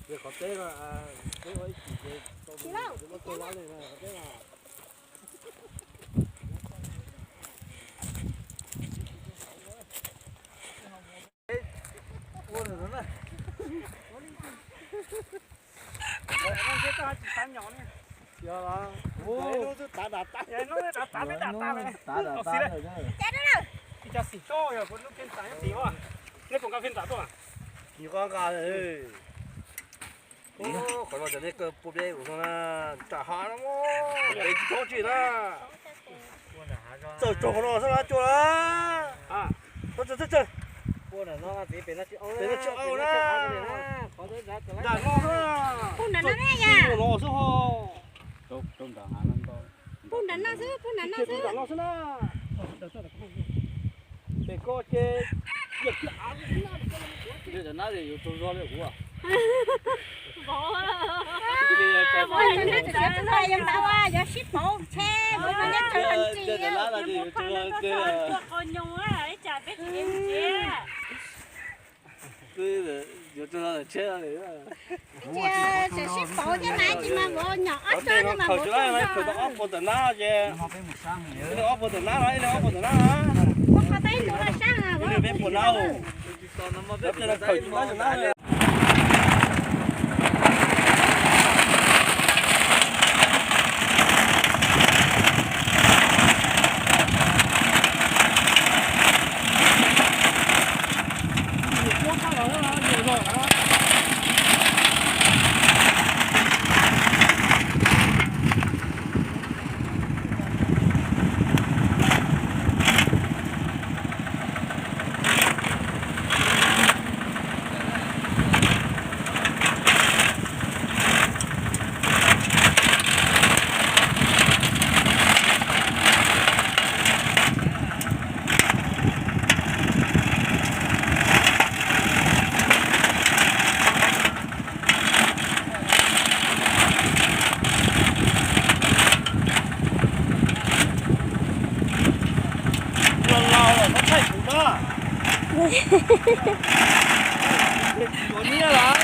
Qhov teb no, peb ua ib chim ces tau mus, muab tuaj vab li no qhov teb no. Ua ntawm no na. Ib co xim tso yog lub kev ntam nyob tid, nej puas nqa phej ntam tuaj? Nws qo nqa, qhov no cov nej kaw pua peb ua no na, nram hav no, peb tsis txhob tsim na. Txawm tsaug qhov no xwb na, cua na. Txawm txawm txawm, peb no tsis au na. Nram no na, txawm tsaug qhov no xwb ho. Pug nram no xwb, pug nram no xwb. Nram no xwb na. Pem ko ces yog kiag av. Nab yuav tsaug zog li kuv. Yuav sib pauv, yuav sib pauv. Yuav tsaug zog tsheb. Cia sib pauv thiab mas tsis mas vov nyom ob tsob no mas vov tsaug zog. Ob puas tawm nab ces, ob puas tawm nab no, ib leeg ob puas tawm nab no. Muab qhov tab ib puas los sab, ib leeg peb puas nab. Los laus los txhob thaij kuv na. Tsis yuav nyiaj lawm.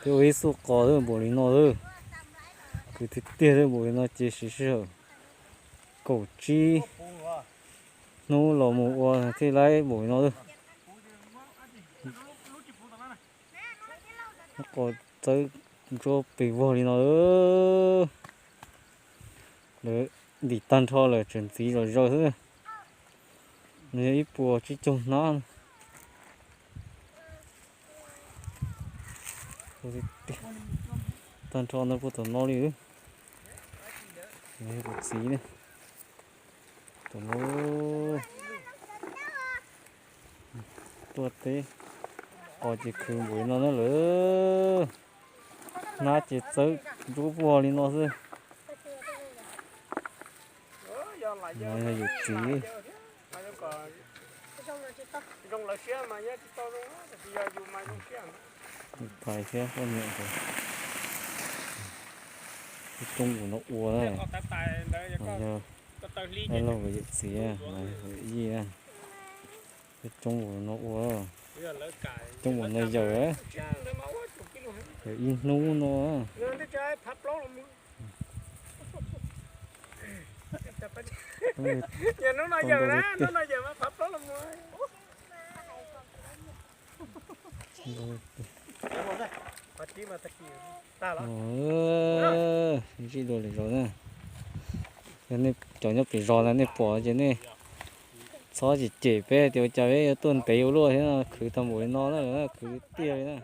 Peb ua ib xuj qos xwb npaum li no xwb. Kwv tiag tiag xwb npaum li no ces siv sij hawm kaum tsib hnub los mus ua thiaj li npaum li no xwb. Qos txawb ntsuab pes vog li no. Lawv ntim tag nrho lawm tseem ntxiv zom zaws xwb. Nws yog ib puas tsib caug hnab. Tag nrho ntawd puag tom no li. Kuv txiv ne, tom no tuaj teb qos ces khwv npaum li no na lawm. Hnab ces txawb nruab vog li no xwb. Yog yawm txiv. Tais thiab poj niam, peb coob ua no ua. Yog laug yawm txiv, yawm yij, peb coob ua no ua. Coob ua no yawm, yawm ib hnub no. Ntsib dua lwm zaus na. Yog nej cov nyob pem zos na nej pom ces nej txhob cem cem peb tias ua cas peb yuav tuaj ntev ua luaj thiab no, khwv tau npaum li no na, khwv tiag li na.